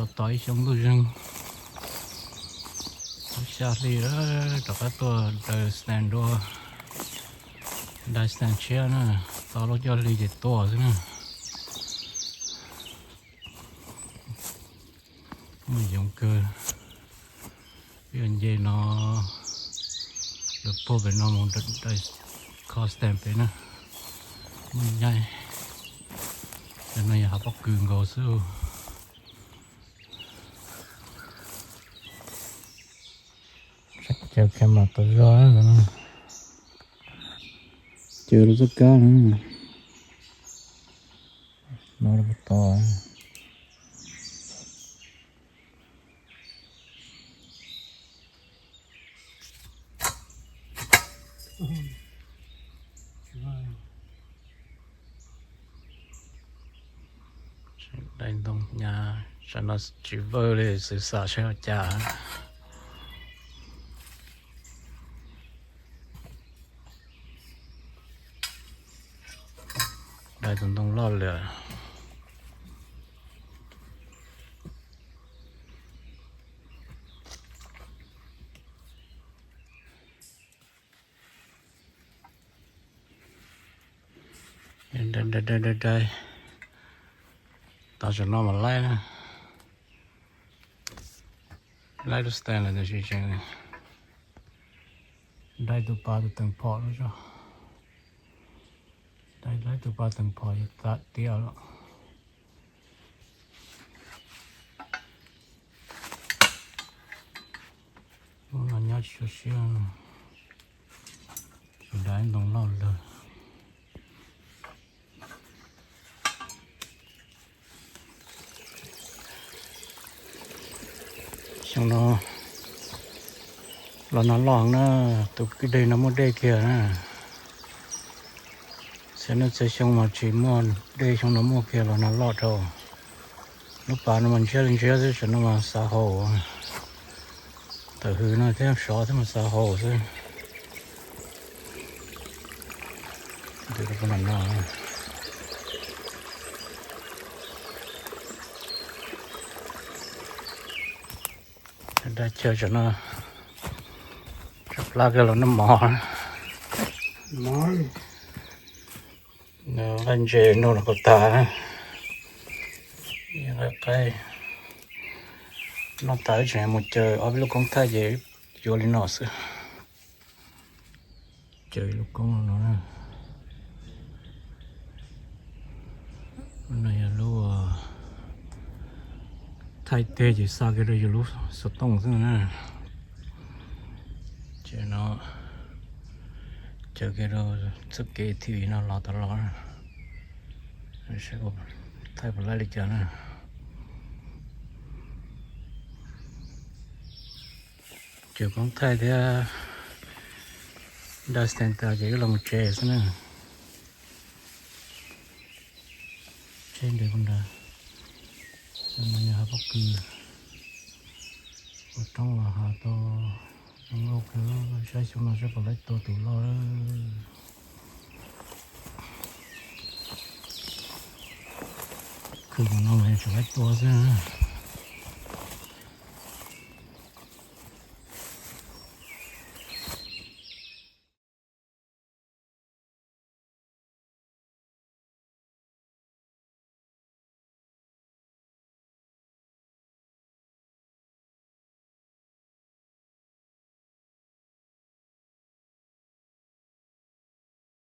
Tos tos ib xyoo ntuj zeeg, lub xya hli lawm rov qab tuaj daws stand dua, daws stand tshiab na, tos lub cuaj hli ces tuaj xwb na. Muaj yoov kawg. Peb yuav nce no, lawv puag pem no mus daws kho stand pem na. Muaj nyaij, cov no yog hav pob kws nkaus xwb. Caws camera tau zog, caws rau txoj kab na. No rau puag tod. Dai ntoo nyab, tsam no tsis vawj li, xwv xam saib ua cas. Dai tus ntoo loj lawm. Dai, dai, dai, dai. Tos tsam no mam laib na. Laib lub stand lawm tab sis tseem dai tus pas tus teem phom no tso. Dai laib tus pas teem phom yog tam tiam lawm. Lub no nyob tsis tshua siab, tsuas dai ntoo loj lawm. Xyoo no los nag loj na, tus kwj deg no muaj dej kiag na. Xyoo no txhia xyoo mas tsis muaj dej, xyoo no muaj kiag los nag loj rau. Lub pas no mas ntshiab li ntshiab xwb, tam no mas xav haus. Tawm hws no thiab sov thiab mas xav haus xwb. Dab chaw tam no tsam plab kiag los noj mov. Nqaij ntses nrog los kau tas, nqaij qaib noj tas, tseem mus caws ob peb lub koob thaij ces yuav li no xwb. Caws lub koob no na. No yog lub thaij teg ces xa kiag rau yus lub xov tooj xwb na. Ces no caws kiag rau txoj kev thim no los tau los, saib thaij puas laib li cas na. Caws koob thaij thiab dai stand tas ces wb los mus tsev xwb na. Tsheb nres puag nrad, no yog hav pob kws, ua roob los hav tau zoo nkauj kawg, saib xyoo no saib puas laib tua tus loj. Khwv mus no mas yog tseem laib tua xwb.